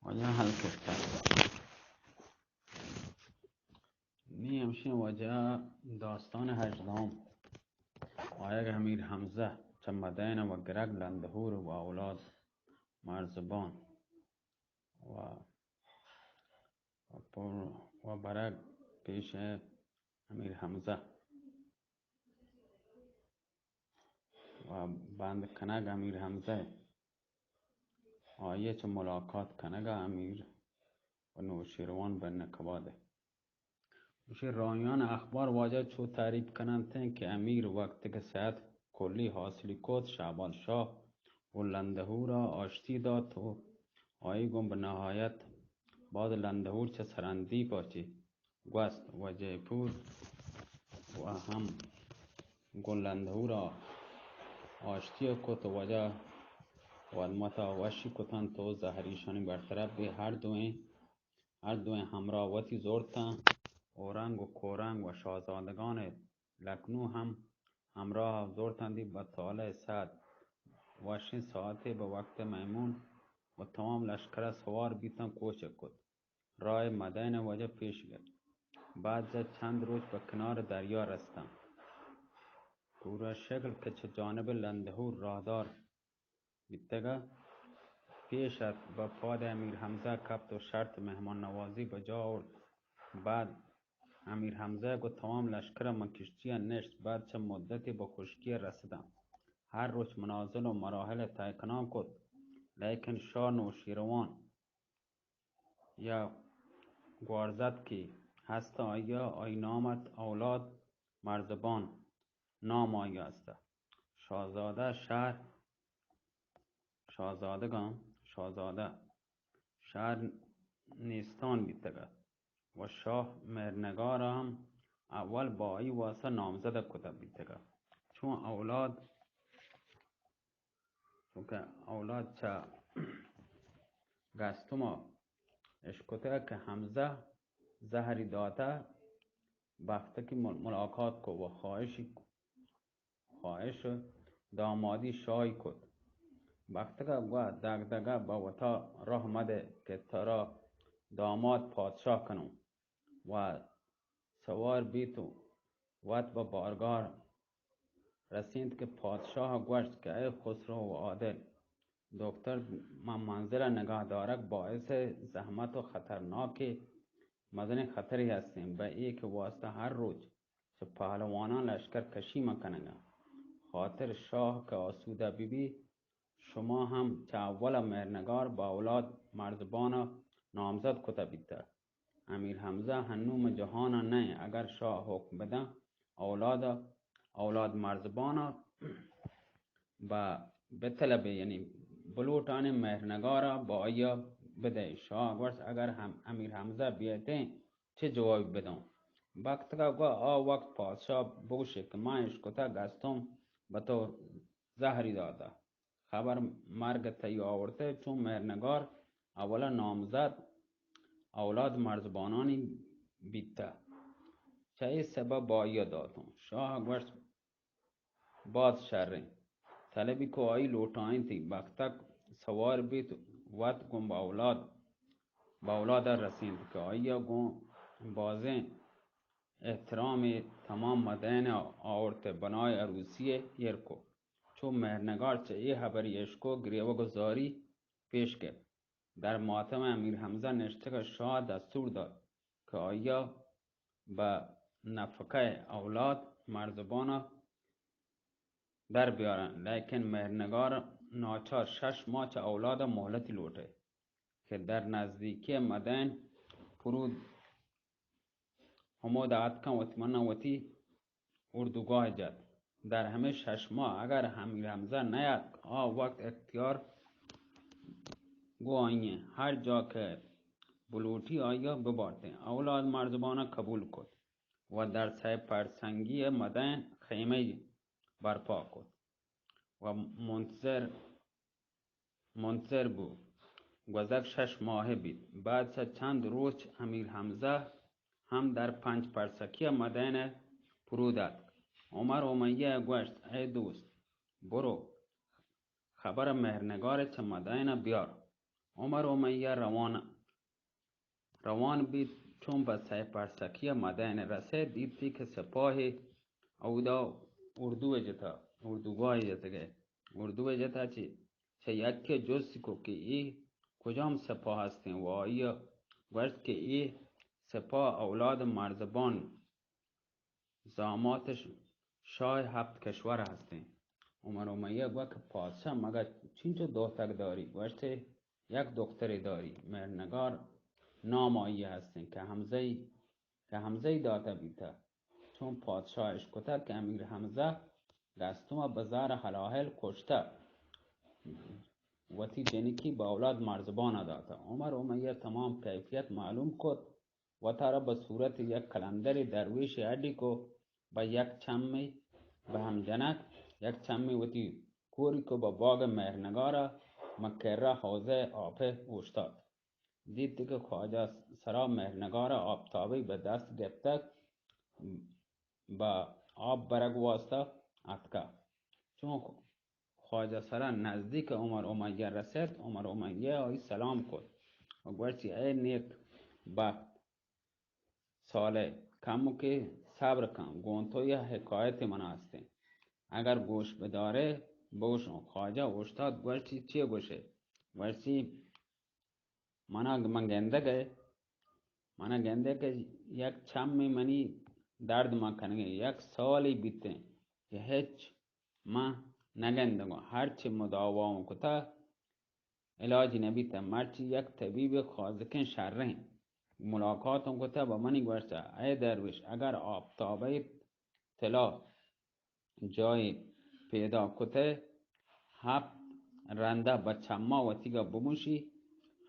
واجہ حل کرتا۔ نی ہمشیں واجہ داستان ہژدہم۔ آیگ امیر حمزہ چہ مدین و گرگ لندہور و اولاد مرزبان و، و پر، و برگ پیش امیر حمزہ و بند کنگ امیر حمزہ، آئی چہ ملاقات کنگ امیر و نوشیروان بن قباد۔ گوشی، رایان اخبار واجہ چو تعریف کننت کہ امیر وقت کہ صحت کلی حاصلی کت، شہباز شاہ و لندہور آشتی دات و آئی گوں بہ نہایت باز لندہور چہ سرندی پاچی گوست و جے پور و ہم گوں لندہور آشتی کت و واجہ و ودمتا وشی کتنت و زہر ایشانی برطرف بی۔ ہر دوئیں ہر دوئیں ہمراہ وتی زرتاں و رنگ و کورنگ و شاہزادگان لکنو ہم ہمراہ زرتاں دی۔ بہ طالع سعد وشیں ساعتے بہ وقت میمون و تمام لشکر سوار بیتاں کوچ کت۔ راہ مدین واجہ پیش گپت۔ بعد چہ چند روچ بہ کنار دریا رستاں۔ پورا شکل کہ چہ جانب لندہور راہدار بیتگ ء پیش ات، بہ پاد امیر حمزہ کپت و شرط مہمان نوازی بجا آورت۔ بعد امیر حمزہ گوں تمام لشکر ء من کشتی ء نشت۔ بعد چہ مدتی بہ خشکی ء رسداں۔ ہر روچ منازل و مراحل ء طے کنان کت، لیکن شاہ نوشیروان یا گوارزتکی ہست آئی ء، آئی نام ات اولاد مرزبان نام آئی ہست۔ شاہزادہ شہر، شاہزادگاں، شاہزادہ شہر نیستان بیتگ ات و شاہ مہرنگار ہم اول با آئی واسطہ نامزد کتگ بیتگ ات۔ چون اولاد چونکہ اولاد چہ گستم ء اشکتگ کہ حمزہ زہری داتہ، بختکی مل-، ملاقات کو و خواہشی، خواہش دامادی شاہی کت۔ بختک ء گوشت، دگدگہ بہ وتا راہ مدے کہ ترا داماد پادشاہ کنوں۔ و سوار بیت و وت بہ بارگاہ رسینت کہ پادشاہ ء گوشت کہ اے خسرو و عادل، دکتر ماں منزل ء نگاہ دارگ باعث زحمت و خطرناکیں مزنیں خطرے ہستیں، بہ اے کہ واسطہ ہر روچ چہ پہلواناں لشکر کشی مہ کنگ ء خاطر شاہ کہ آسودہ بہ بی، شما ہم چہ اول ء مہرنگار بہ اولاد مرزبان ء نامزد کتہ بیتہ۔ امیر حمزہ ہنو مہ جہان ء نئے، اگر شاہ حکم بداں اولاد ء، اولاد مرزبان ء بہ بطلبے، یعنی بلوٹانے مہرنگار ء بہ آئی ء بدئے۔ شاہ گوشت، اگر ہم امیر حمزہ بیئتیں، چہ جوابی بداں؟ بختک ء گوشت، آ وقت پادشاہ بگوشے کہ من اشکتہ گستم بہ تو زہری داتہ۔ خبر مرگ تئی آورتہ، چون مہرنگار اولا نامزد اولاد مرزبانانی بیتہ، چہ اے سبب بہ آئی ء داتوں۔ شاہ گوشت، باز شریں۔ طلبی کو آئی لوٹائینتی، بختک سوار بیت، وت گوں بہ اولاد، بہ اولاد ء رسینت کہ آئی ء گوں بازیں احترامے تمام مدین ء آورت ء بنائے عروسی ء ایر کو۔ چو مہرنگار چہ اے ہبری اشکو، گریوگ و زاری پیش گپت۔ در ماتم امیر حمزہ نشتگ ء شاہ دستور دات کہ آئی ء بہ نفقہ اولاد مرزبان ء در بیارن، لیکن مہرنگار ناچار شش ماہ چہ اولاد ء مہلتی لوٹے کہ در نزدیکی مدین فرود ہمود آتکاں وتی من وتی اردوگاہ جت۔ در ہمے شش ماہ اگر امیر حمزہ نیاتک، آ وقت اختیار گوں آئی ایں۔ ہر جا کہ بلوٹی آئی ء ببارتیں۔ اولاد مرزبان ء قبول کت و در سئے پرسنگی ء مدین خیمہ برپا کت و منتظر منتظر بو۔ گوزگ شش ماہے بیت۔ بعد چہ چند روچ امیر حمزہ ہم در پنچ پرسکی ء مدین ء فرود اتک۔ عمر امیہ ء گوشت، اے دوست، برو خبر ء مہرنگار ء چہ مدین ء بیار۔ عمر امیہ روان، روان بیت، چون بہ سیپرسکی ءِ مدین رسیت، دیتی کہ سپاہے اودا اردو جتا، اردوگاہ جتگے، اردو جتا چی، چہ یکے جست کو کہ اے کجام سپاہ ہستیں؟ و آئی گوشت کہ اے سپاہ اولاد مرزبان زامات ش-، شاہ ہپت کشور ہستیں۔ عمر امیہ گوشت کہ پادشاہ مگہ چینچو دوتک داری؟ گوشتے یک دخترے داری، مہرنگار نام آئی ہستیں کہ حمزہ، کہ حمزہ داتا بیتا۔ چون پادشاہ اشکتا کہ امیر حمزہ گستم بزار حلاحل کشتا، وتی جنکی بہ اولاد مرزبان داتا۔ عمر امیہ تمام کیفیت معلوم کت، وتارا بہ صورت یک قلندری درویش اڈی کو، بہ یک چمی بہ ہم جنک، یک چمی وتی کوری کو بہ باغ مہرنگارا، مکرہ حوزہ آپہ اوشتات۔ دیت کہ خواجہ سرا مہرنگارا آپتابی بہ دست گپتگ، بہ آپ برگ واسطہ اتکا۔ چون خواجہ سرا نزدیک عمر امیہ رسیت، عمر امیہ آئی سلام کت و گوشتی، اے نیک بخت صالح، کمکے صبر کن، گوں تو یہ حکایت من ہستیں، اگر گوش بدارے بگوشوں۔ خواجہ اوشتات، گوشتی، چے گوشے؟ گوشتی، منا، من گندگ ء، منا گندگ ء یک چمی منی درد من کنگے، یک سالی بیتیں کہ ہچ من نگندگوں، ہرچی مداواؤں کتا علاج نبیتا، مرچی یک طبیب خازکیں شریں ملاقاتوں کتا، بہ منی گوشتا، اے درویش، اگر آپتابئے طلا جاہے پیداک کتئے، ہپت رندا بہ چما وتیگا بموشی،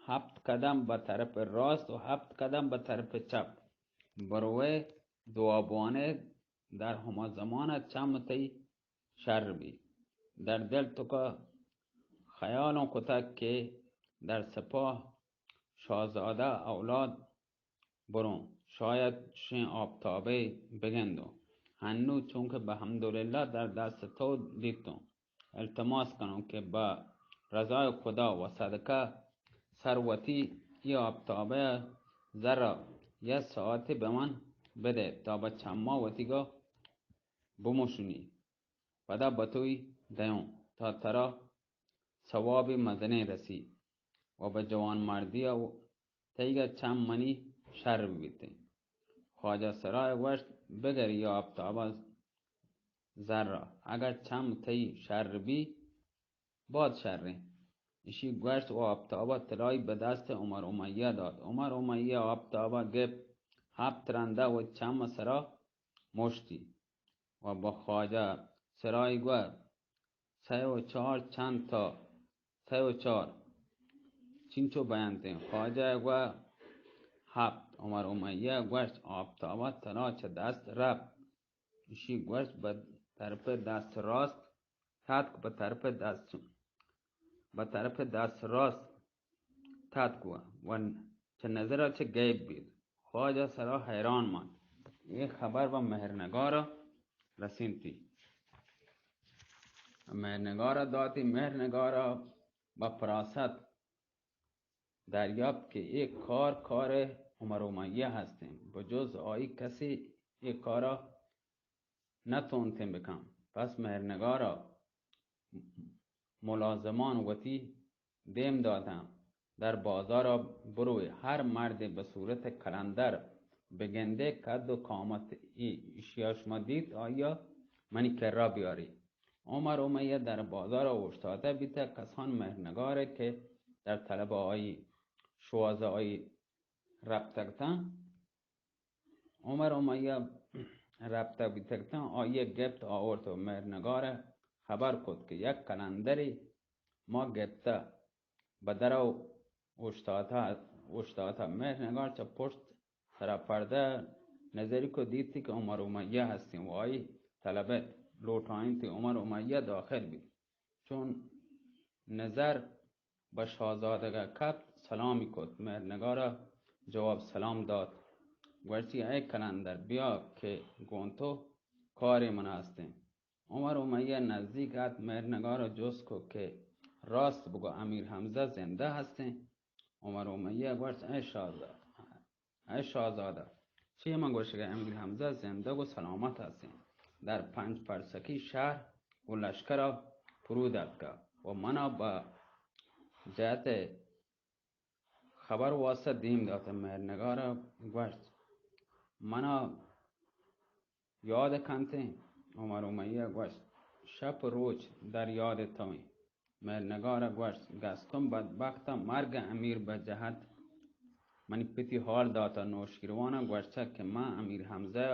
ہپت قدم بہ طرف راست و ہپت قدم بہ طرف چپ بروئے، دعا بوانئے، در ہما زمانا چم تئی شر بی۔ در دل توکا خیالوں کتگ کہ در سپاہ شاہزادہ اولاد بروں، شاید چشیں آپتابے بگندوں۔ ہنو چونکہ بہ حمدللہ در دست تو دیتوں، التماس کنوں کہ بہ رضای خدا و صدقہ سر وتی یہ آپتابے زرا یہ ساعت بہ من بدے تا بہ چما وتیگا بموشنی، پدا بتوئی دیوں تا ترا ثوابی مزنیں رسی و بہ جوان مردیا تئیگا چم منی شر بیتیں۔ خواجہ سرائے گوشت، بگر یا آپتابا زرا، اگر چم تئی شر بی، باد شریں۔ اشی گوشت و آپتابا طلائی بہ دست عمر امیہ دات۔ عمر امیہ آپتابا گپت، ہپت رندا و چم سرا مشتی و بہ خواجہ سرائے گوشت، سئے و چار چنت تا؟ سئے و چار چنچو بینتیں؟ خواجہ گوشت، ہپت۔ عمر امیہ گوشت، آپتابا طلا چہ دست رپت۔ اشی گوشت، بہ طرف دست راست تتک، بہ طرف دست، بہ طرف دست راست تتک و، و چہ نظرا چہ غیب بیت۔ خواجہ سرا حیران مانت۔ اے خبر بہ مہرنگارا رسینتی۔ مہرنگارا داتی، مہرنگارا بہ فراست دریافت کہ اے کار کار عمر امیہ ہستیں، بجز آئی کسی اے کارا نہ تونتیں بکن۔ پس مہرنگارا ملازمان وتی دیم داتاں، در بازارا بروئے، ہر مردے بہ صورت قلندر بگندے، قد و قامت ای-، ایشیا شما دیت، آیا منی کرا بیاری۔ عمر امیہ در بازارا اوشتاتہ بیتہ، کسان مہرنگارے کہ در طلب آئی، شوہاز آئی رپتگتاں۔ عمر امیہ رپتگ بیتگتاں، آئی گپت آورت و مہرنگار خبر کت کہ یک قلندری ما گپتہ، بہ درا اوشتاتہ، اوشتاتہ۔ مہرنگار چہ پشت سرا پردہ نظری کو، دیتی کہ عمر امیہ ہستیں و آئی طلبت، لوٹائینتی عمر امیہ داخل بیت۔ چون نظر بہ شاہزادگا کپت، سلامی کت۔ مہرنگارا جواب سلام دات۔ گوشتی، اے قلندر، بیا کہ گوں تو کارے من ہستیں۔ عمر امیہ نزدیک ات، مہرنگارا جست کو کہ راست بگو، امیر حمزہ زندہ ہستیں؟ عمر امیہ گوشت، اے شاہزادہ، اے شاہزادہ، چے من گوشگ ءَ؟ امیر حمزہ زندگ و سلامت ہستیں، در پنج پرسکی شہر و لشکر ءَ فرود اتکہ و منا بہ جہت خبر واسطہ دیم داتہ۔ مہرنگار ءَ گوشت، منا یاد کنتیں؟ عمر امیہ گوشت، شپ و روچ در یاد تویں۔ مہرنگار ءَ گوشت، گستم بدبخت ءَ مرگ امیر بہ جہت منی پتی حال داتہ۔ نوشیروان ءَ گوشتہ کہ من امیر حمزہ،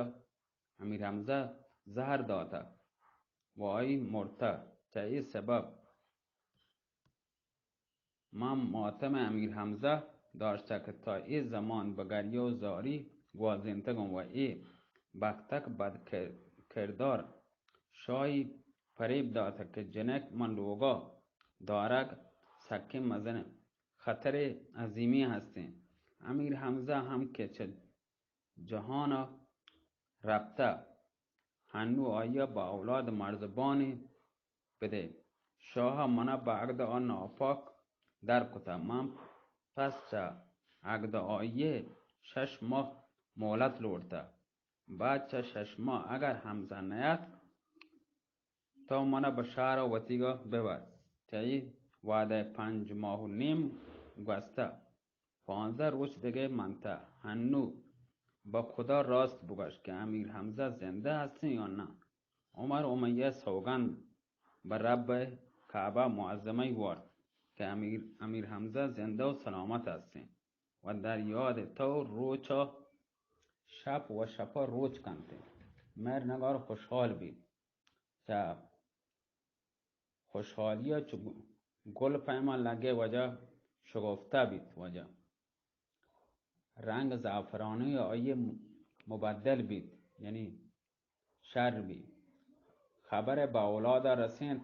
امیر حمزہ زہر داتہ و آئی مرتہ۔ چہ اے سبب من ماتم امیر حمزہ داشتہ کہ تا اے زمان بہ گریہ و زاری گوازینتگوں و اے بختک بد کر-، کردار شاہی فریب داتہ کہ جنک من لوگا دارگ سکیں مزن خطر عظیمی ہستیں۔ امیر حمزہ ہم کہ چہ جہان ءَ رپتہ، ہنو آئی ءَ بہ اولاد مرزبانے بدئے۔ شاہ ءَ منا بہ عقد آ ناپاک در کتہ۔ من پس چہ عقد آئی ءَ شش ماہ مہلت لوٹتہ۔ بعد چہ شش ماہ اگر حمزہ نیاتک، تو منا بہ شہر ءَ وتیگا ببر۔ چہ اے وعدہ ءَ پنج ماہ و نیم گوستہ۔ پانزدہ روچ دگہ منتہ۔ ہنو بہ خدا راست بگوش کہ امیر حمزہ زندہ ہستیں یا نہ؟ عمر امیہ سوگند بہ رب کعبہ معظمہ وارت کہ امیر، امیر حمزہ زندہ و سلامت ہستیں و در یاد تو روچا شپ و شپا روچ کنتیں۔ مہرنگار خوشحال بیت۔ چہ خوشحالی ءَ چو گل پیما لگے وجہ شگفتہ بیت، وجہ رنگ زعفرانی آئی مبدل بیت، یعنی شر بیت۔ خبر بہ اولادا رسینت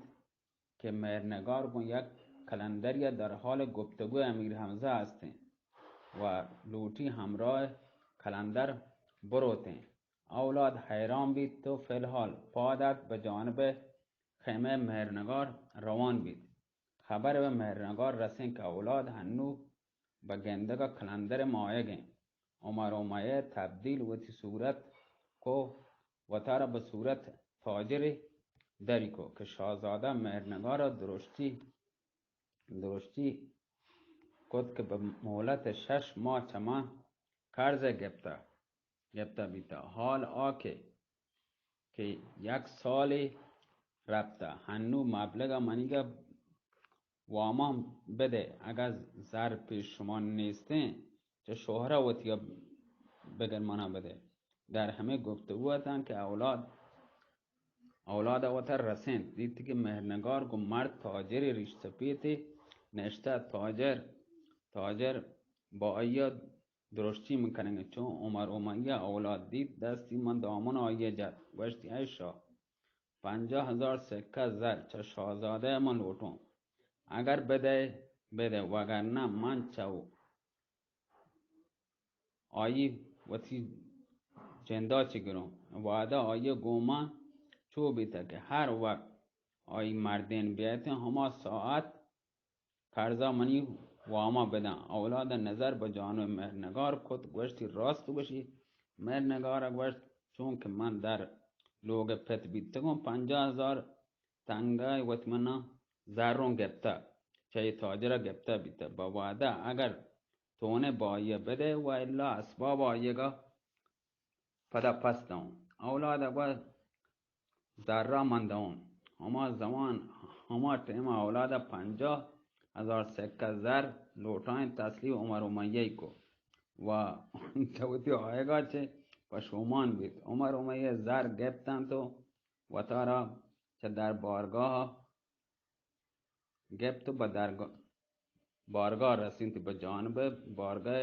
کہ مہرنگار گوں یک قلندری در حال گفتگو امیر حمزہ ہستیں و لوٹی ہمراہ قلندر بروتیں۔ اولاد حیران بیت و فی الحال پاد ات بہ جانب خیمہ مہرنگار روان بیت۔ خبر بہ مہرنگار رسیں کہ اولاد ہنو بہ گندگ ءَ قلندر ماہیگ ایں۔ عمر امیہ تبدیل وتی صورت کو، وتارا بہ صورت تاجر دری کو کہ شاہزادہ مہرنگار ءَ درشتی، درشتی کت کہ بہ مہلت شش ماہ چہ من قرض گپتہ، گپتہ بیتہ۔ حال آ کہ، کہ یک سالے رپتہ، ہنو مبلغ ءَ منیگا وامان بدئے، اگاں زر پیش شما نیستیں، چہ شوہرا وتیگا بگر منا بدئے۔ در ہمے گفتگو اتاں کہ اولاد، اولاد وتا رسینت، دیت کہ مہرنگار گوں مرد تاجر ریش سپیتے نشتہ۔ تاجر، تاجر با آئی درشتی مکنگ۔ چون عمر امیہ اولاد دیت، دستی من دامن آئی جت، گوشتی، اے شاہ، پنجاہ ہزار سکہ زر چہ شاہزادہ من لوٹوں۔ اگر بدئے، بدئے، وگرنہ من چہ آئی وتی جندا چہ گروں۔ وعدہ آئی گوں من چو بیتہ کہ ہر وقت آئی مردین بیایتیں، ہما ساعت قرضا منی واما بداں۔ اولادا نظر بہ جانب مہرنگار کت، گوشتی، راست گوشی۔ مہرنگارا گوشت، چونکہ من در لوگ پت بیتگوں، پنجاہ ہزار تنگہ وت منا زروں گپتہ، چہ اے تاجرا گپتہ بیتہ۔ بہ وعدہ اگر تونے با آئی بدئے و الا اسباب آئیگا پدا پس دئوں۔ اولادا گوشت، زرا من دئوں۔ ہما زمان، ہما ٹیما اولادا پنجاہ ہزار سکہ زر لوٹائیں تسلیم عمر امیہ کو و چہ وتی آئیگا چہ پشومان بیت۔ عمر امیہ زر گپتنت و وتارا چہ دربارگاہ گپت و بہ درگا-، بارگاہ رسینت، بہ جانب بارگاہ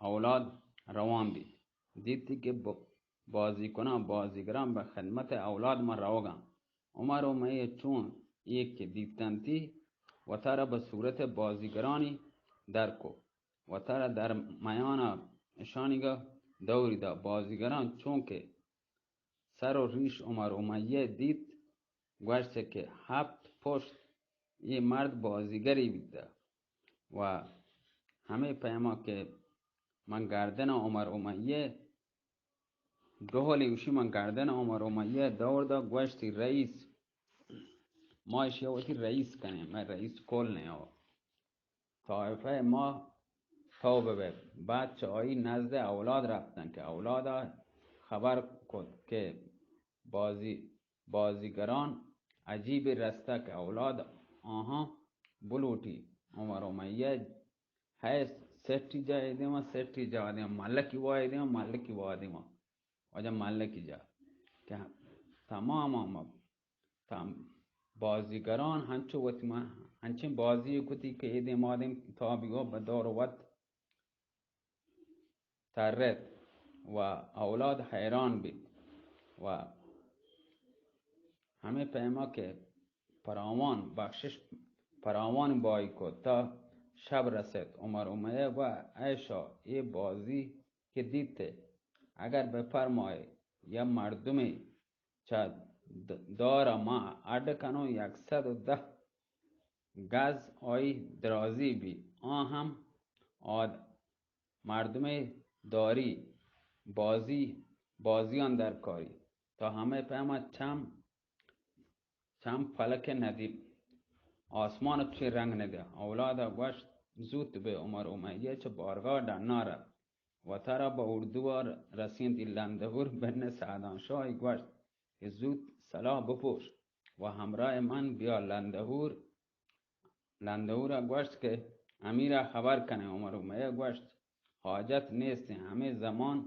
اولاد روان بیت۔ دیتی کہ ب-، بازیکناں، بازیگراں بہ خدمت اولاد ما روگاں۔ عمر امیہ چون ایک کہ دیتنتی، وتارا بہ صورت بازیگرانی در کو، وتارا در میان اشانیگا دوری دا۔ بازیگراں چونکہ سر و ریش عمر امیہ دیت، گوشت کہ ہپت پشت اے مرد بازیگری بیتہ و ہمے پیما کہ من گردن عمر امیہ، ڈولی گوشی من گردن عمر امیہ دور دا، گوشتی رئیس، ما اشیا وتی رئیس کنیں، من رئیس کل نیا، طائفہ ما تو ببے۔ بعد چہ آئی نزد اولاد رفتن کہ اولادا خبر کت کہ بازی بازیگران عجیبی رستہ کہ اولاد آہاں بلوٹی۔ عمر امیہ ہے سٹی جا اے دیما، سٹی جا دیما، ملکی وا اے دیما، ملکی وا دیما، واجہ ملکی جا کہ تمام آم تام بازیگران ہنچو وتی ما ہنچیں بازی کتی کہ اے دیما دیم تا بیوا بدور وت ترت و اولاد حیران بیت و ہمے پیما کہ پراوان بخشش پراوان بای کت تا شب رست۔ عمر امیہ گو اے شاہ، اے بازی کہ دیتے، اگر بفرمائے یا مردمے چہ د-، دار ما اڈ کنوں، یک سد و دہ گز آئی درازی بی، آ ہم آد مردمے داری بازی، بازیان درکاری، تا ہمے پیما چم، چم فلک ندی، آسمان چی رنگ ندی۔ اولادا گوشت، زوت بے عمر امیہ چہ بارگاہ ڈنار، وتارا بہ اردو رسینتی۔ لندہور بن سعدان شاہی گوشت کہ زوت سلاح بپوش و ہمراہ من بیا۔ لندہور لندہورا گوشت کہ امیرا خبر کنے۔ عمر امیہ گوشت، حاجت نیست، ہمے زمان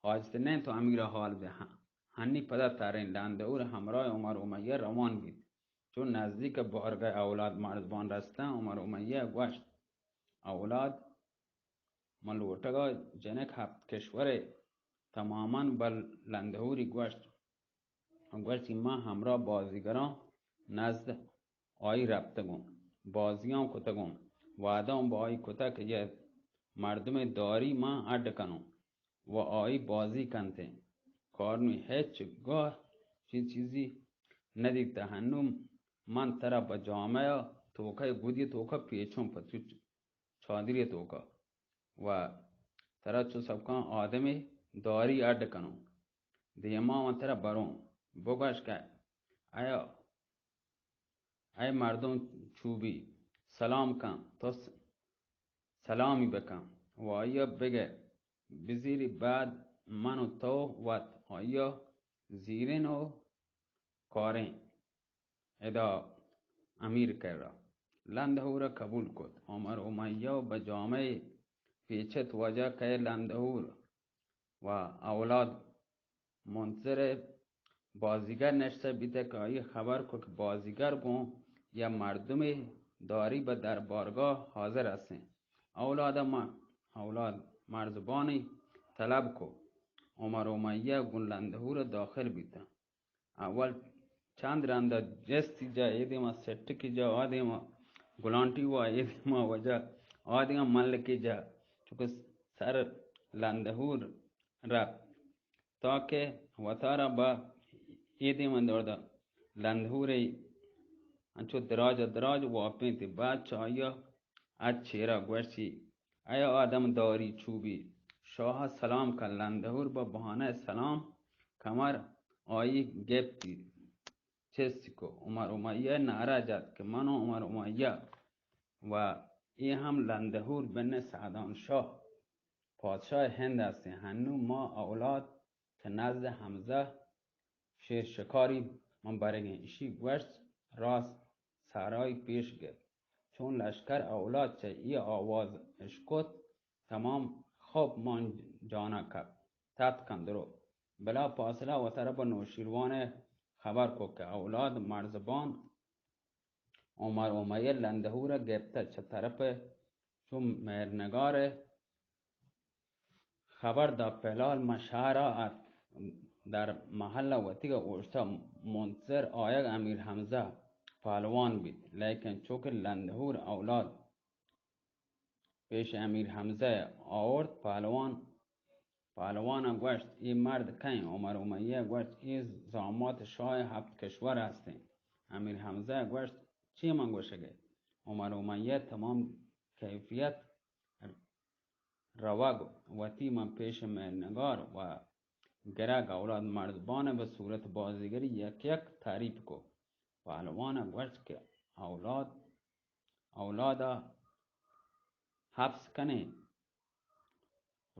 حاجت نہ تو امیرا حال دے، ہنی پدا تریں۔ لندہور ہمراہ عمر امیہ روان بیت۔ چون نزدیک بارگاہ اولاد مرزبان رستن، عمر امیہ گوشت، اولاد من لوٹگا جنک ہپت کشورے تماماً بل لندہوری گوشت، گوشتی، من ہمراہ بازیگراں نزد آئی رپتگوں، بازیاں کتگوں، وعداں با آئی کتگ کہ یک مردمے داری من اڈ کنوں و آئی بازی کنتیں۔ کارنی ہچ گاہ چی چیزی ندیتہ۔ ہنوں من ترا بہ جامہ توکا گودی توکا پیچوں پہ تو چادری توکا و ترا چو سبکاں آدمے داری اڈ کنوں۔ دیما من ترا بروں۔ بگوش کہ اے، اے مردم چوبی، سلام کن، تو س-، سلامی بکن و آیا بگے، بزیری۔ بعد من و تو وت آیا زیرین و کاریں۔ ادا امیر کرا لندہورا قبول کت۔ عمر امیہ بہ جامہ پیچت، واجہ کئے لندہور و اولاد منتظر بازیگر نشتہ بیتہ کہ آئی خبر کو کہ بازیگر گوں یا مردمے داری بہ دربارگاہ حاضر ہستیں۔ اولاد ما، اولاد مرزبانی طلب کو۔ عمر امیہ گوں لندہور داخل بیتہ۔ اول چند رندا جستی جا اے دیما، سٹکی جا آ دیما، گلانٹی وا اے دیما، واجہ آ دیما، ملکی جا، چونکہ سر لندہور رپت تاکہ وتارا با اے دیما دور دا۔ لندہورے انچو دراج دراج واپینتی۔ بعد چہ آیا ات چیرا گوشتی، اے آدم داری چوبی، شاہ سلام کن۔ لندہور بہ بہانہ سلام کمر آئی گپتی، چست کو۔ عمر امیہ نعرہ جت کہ من و عمر امیہ و اے ہم لندہور بن سعدان شاہ، پادشاہ ہند ہستیں۔ ہنو ما اولاد چہ نزد حمزہ شیر شکاری من برگیں۔ اشی گوشت، راست سہرائی پیش گپت۔ چون لشکر اولاد چہ ای آواز اشکت، تمام خوب مان جانا کپت، تتک اندرو۔ بلا پاسلہ وترا بہ نوشیروان خبر کو کہ اولاد مرزبان عمر امیہ لندہور ء گپتہ چہ طرف چو مہرنگار ء خبر دات، پلال ماں شہر ء ات، در محل ء وتیگ ء اوشتہ منتظر آیگ امیر حمزہ پہلوان بیت، لیکن چو کہ لندہور اولاد پیش امیر حمزہ ء آورت، پہلوان پہلوان ء گوشت، اے مرد کئے؟ عمر امیہ ء گوشت، اے زامات شاہ ہپت کشور ہستیں۔ امیر حمزہ ء گوشت، چے من گوشگ ء؟ عمر امیہ ء تمام کیفیت روگ وتی من پیش مہرنگار و گرگ اولاد مردبان بہ صورت بازیگری یک یک تعریف کو۔ پہلوان گوشت کہ اولاد، اولادا حبس کنیں۔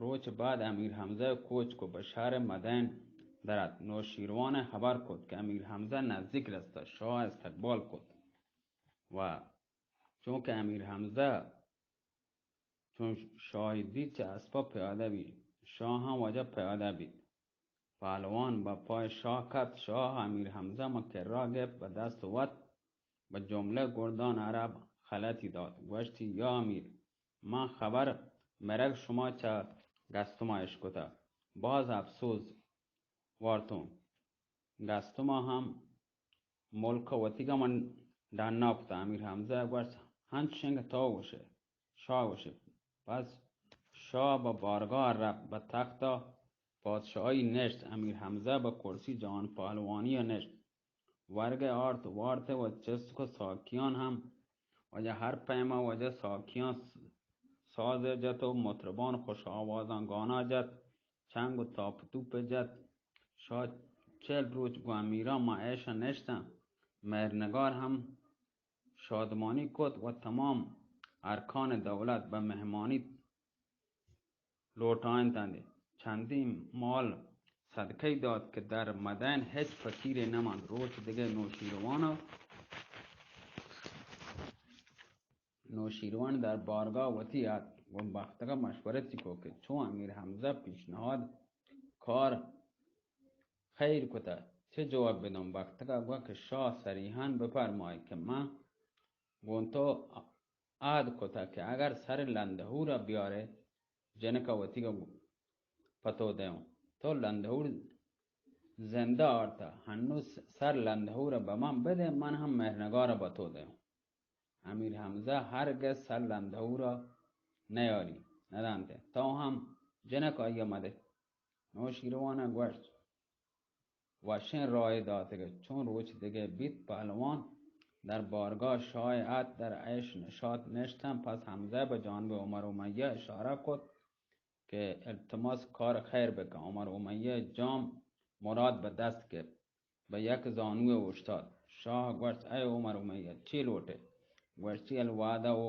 روچ بعد امیر حمزہ کوچ کو بہ شہر مدین درات۔ نوشیروان خبر کت کہ امیر حمزہ نزدیک رستہ، شاہ استقبال کت و چونکہ امیر حمزہ چون شاہی دیت چہ اسپا پیادہ بیت، شاہ ہم واجہ پیادہ بیت۔ پہلوان بہ پای شاہ کپت، شاہ امیر حمزہ ماں کرا گپت، بہ دست وت بہ جملہ گردان عرب خلتی دات، گوشتی، یا امیر، من خبر مرگ شما چہ گستما اشکتہ، باز افسوس وارتوں۔ گستما ہم ملک وتیگا من ڈنا کتہ۔ امیر حمزہ گوشت، ہنچ شنگ تو گوشے، شاہ گوشے۔ پس شاہ بہ بارگاہ رفت، بہ تخت پادشاہی نشت۔ امیر حمزہ بہ کرسی جان پہلوانی نشت۔ ورگ آرت وارت و چست کو ساکیان ہم واجہ ہر پیما واجہ ساکیان ساز جت و مطربان خوش آوازان گانا جت، چنگ و تاپ و توپ جت۔ شاہ چل روچ گوں امیران ماں عیش نشتن۔ مہرنگار ہم شادمانی کت و تمام ارکان دولت بہ مہمانی لوٹائینتاں دے۔ چندیں مال صدقہ دات کہ در مدین ہچ فقیرے نہ ماند۔ روچ دگہ نوشیروان نوشیروان در بارگاہ وتی ات و بختگا مشورتی کو کہ چون امیر حمزہ پیشنہاد کار خیر کتہ، چہ جواب بدوں؟ بختگا گوا کہ شاہ صریحاً بفرمائے کہ من گوں تو عہد کتہ کہ اگر سر لندہورا بیارے، جنکا وتیگا پہ تو دیوں۔ تو لندہور زندہ آرتہ، ہنوز سر لندہورا بہ من بدے، من ہم مہرنگارا بہ تو دیوں۔ امیر حمزہ ہرگز سر لندہورا نیاری، ندانتے۔ تو ہم جنک آئیا مدے۔ نوشیروان گوشت، وشیں رائے داتگ۔ چون روچ دگہ بیت، پہلوان در بارگاہ شاہ ات، در عیش نشاط نشتن۔ پس حمزہ بہ جانب عمر امیہ اشارہ کت کہ التماس کار خیر بکن۔ عمر امیہ جام مراد بہ دست گپت، بہ یک زانوے اوشتات۔ شاہ گوشت، اے عمر امیہ، چی لوٹے؟ گوشتی، الوعدہ و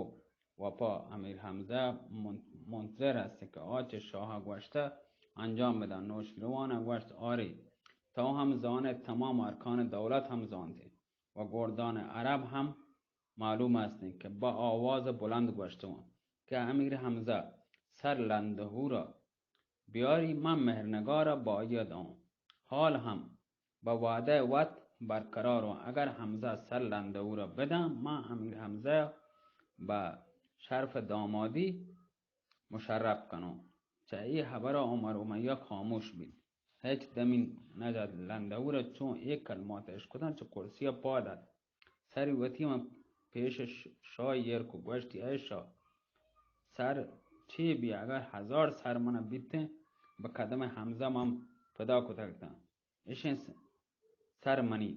وفا۔ امیر حمزہ من-، منتظر است کہ آ چہ شاہ گوشتہ انجام بدن۔ نوشیروان گوشت، آری، تو ہم زانے، تمام ارکان دولت ہم زانتے و گردان عرب ہم معلوم است کہ با آواز بلند گوشتوں کہ امیر حمزہ سر لندہورا بیاری، من مہرنگارا با آئیا داؤں۔ حال ہم بہ وعدہ وت برقراروں۔ اگر حمزہ سر لندہورا بداں، من امیر حمزہ بہ شرف دامادی مشرف کنوں۔ چہ اے حبرا عمر امیہ خاموش بیت۔ ہچ دمی نجت۔ لندہورا چون اے کلمات اشکتاں، چہ کرسیا پاد ات۔ سری وتی من پیش ش-، شاہ ایر کو، گوشتی، اے شاہ، سر چی بی، اگر ہزار سر منا بیتیں، بہ قدم حمزہ من پدا کتگ تاں۔ اشیں س-، سر منی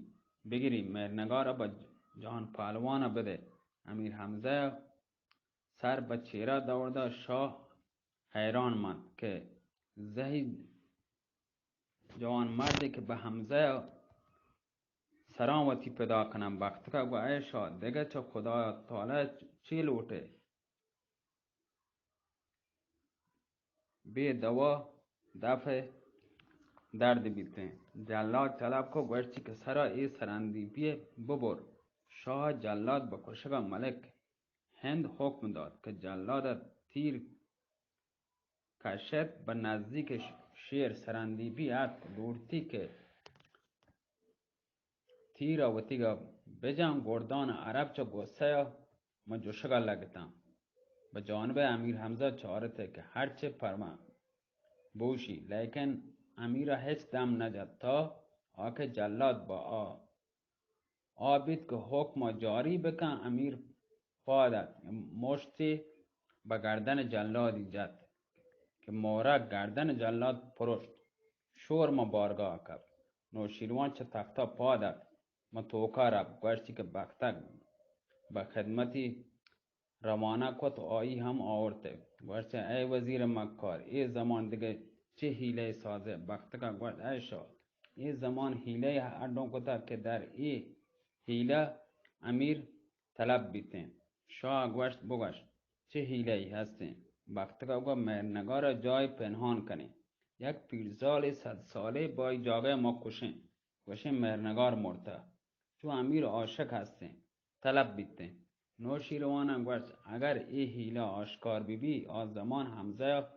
بگری، مہرنگار بہ جان پہلوان بدے۔ امیر حمزہ سر بہ چیرا دور دا۔ شاہ حیران مند کہ زہی جوان مردے کہ بہ حمزہ سراں وتی پدا کناں۔ بختکا گو، اے شاہ، دگہ چہ خدا تعالی چی لوٹے؟ بے دوا دفع درد بیتیں۔ جلاد طلب کو، گوشتی کہ سرا اے سرندیپی ببر۔ شاہ جلاد بہ کشگا ملک ہند حکم دات کہ جلاد تیر کشت، بہ نزدیک ش-، شیر سرندیپی اتک، لوٹتی کہ تیر ء وتیگ ء بجاں۔ گردان عرب چہ غصہ ء من جشگ ء لگتاں۔ بہ جانب امیر حمزہ چارت کہ ہرچے پرما بوشی، لیکن امیر ء ہچ دم نہ جت تا آ کہ جلاد با آ آ بیت کہ حکم ء جاری بکن۔ امیر پاد ات، مشتی بہ گردن جلادی جت کہ مورک گردن جلاد پرشت۔ شور ماں بارگاہ کپت۔ نوشیروان چہ تختا پاد ات، ماں توکا رپت، گوشتی کہ بختک بہ خدمتی روانہ کت، آئی ہم آورت۔ گوشت، اے وزیر مکار، اے زمان دگہ چہ حیلہ سازئے؟ بختک ءَ گوشت، اے شاہ، اے زمان حیلہ اڈوں کتگ کہ در اے حیلہ امیر طلب بیتیں۔ شاہ ءَ گوشت، بگوش، چہ حیلہ ای ہستیں؟ بختک ءَ گوشت، مہرنگار ءَ جاہے پنہان کنیں۔ یک پیرزالے صد سالے بائی جاگہ ما کشیں، گوشیں مہرنگار مرتہ، چو امیر عاشق ہستیں، طلب بیتیں۔ نوشیروان ءَ گوشت، اگر اے حیلہ آشکار بہ بی، آ زمان حمزہ ءَ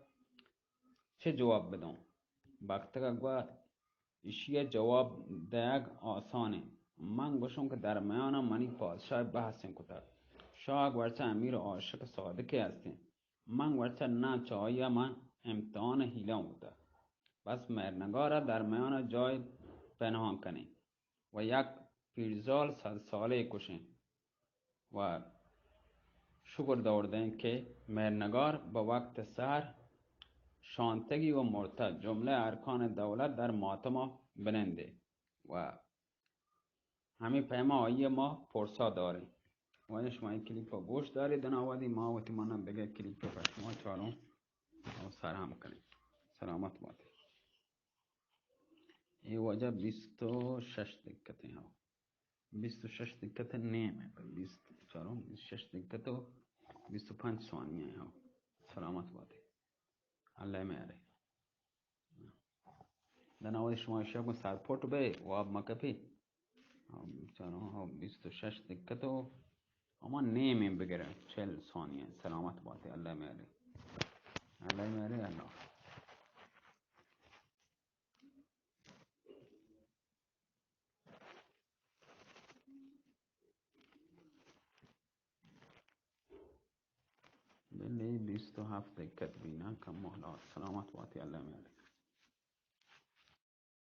چہ جواب بدوں؟ بختک ءَ گوشت، ایشی ءَ جواب دئیگ آسان انت۔ من گوشوں کہ درمیان ءَ منی پادشاہ بحث کتگ۔ شاہ گوشت، امیر عاشق صادقے ہستیں۔ من گوشت، نہ، چہ آئی ءَ من امتحان حیلہ کتگ۔ بس مہرنگار ءَ درمیان ءَ جاہے پنہان کنیں و یک پیرزال صد سالے کشیں و شکر دور دیں کہ مہرنگار بہ وقت سحر شانتگی و مرتہ، جملہ ارکان دولت در ماتم ءَ بنندے و ہمے پیما آئی ءَ ما پرسا داریں۔ واجہ شما اے کلیپ ءَ گوش دارے، دنا وہدی ما وتی منا دگہ کلیپ ءَ پہ شما چاروں و سر ہم کنیں۔ سلامت باتے۔ اے واجہ بیست و شش دقت ہیں، ہاں۔ بیست و شش دقت نیم ہے، پر بیست، چاروں، بیست و شش دقت و بیست و پنچ ثانیہ ہیں، ہاں۔ سلامت باتے۔ اللہ مہرے۔ دنا وہدی شما اشیا گوں سرپٹ بے، واب مکپی۔ چلو، ہو، بیست و شش دقت و ہما نیمیں بگرے، چل ثانیہ۔ سلامت باتے، اللہ مہرے۔ اللہ مہرے، اللہ۔ بلے بیست و ہفت دقت بینا، کم مہلات۔ سلامت باتے، اللہ مہرے۔